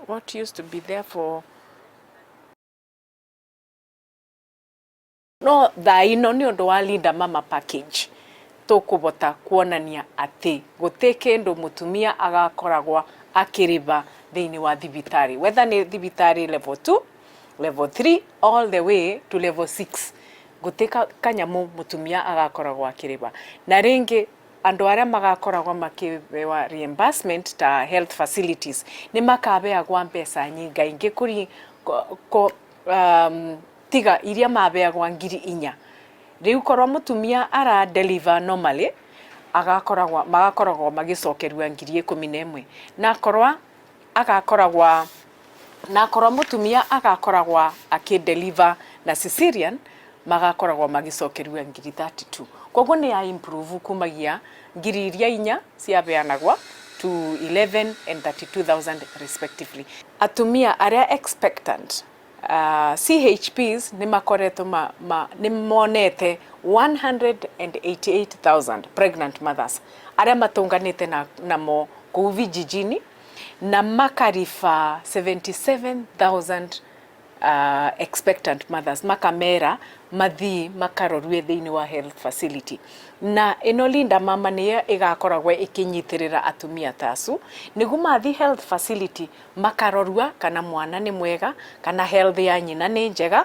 What used to be there for No thaa ino nĩ ũndũ wa Linda Mama package tũkũbota kuonania atĩ gũtĩ kĩndũ mũtumia agakoragwa akĩrĩba thĩinĩ wa thibitarĩ, whether nĩ thibitarĩ level 2, level 3 all the way to level 6, gũtĩ kanyamũ mũtumia agakoragwo akĩrĩba. Na rĩngĩ andũ arĩa magakoragwo makĩbewa reimbursement ta health facilities nĩ makabeagwa mbeca nyingaingĩ kũri ko, tiga iria mabeagwa 4000. Rĩu korwo mũtumia ara deliver normally, agakoragwa magakoragwo magĩcokerua 11,000, na korwa agakoragwa na korwo mũtumia agakoragwa akĩ deliver na cesarean, magakoragwo magĩcokerua 32,000. Koguo nĩ ya improve kumagia ngiri iria inya ciabeanagwa to 11 and 32,000 respectively. Atumia arĩa expectant, CHPs nĩ makoretwo ma, ma, nĩ monete 188,000 pregnant mothers arĩa matũnganĩte namo kũu vijijini, na makariba 77,000 expectant mothers, makamera mathii makarorue thĩinĩ wa health facility. Na ĩno Linda Mama nĩyo ĩgakoragwo ĩkĩnyitĩrĩra atumia ta acu nĩguo mathi health facility makarorua kana mwana nĩ mwega, kana health ya nyina nĩ njega.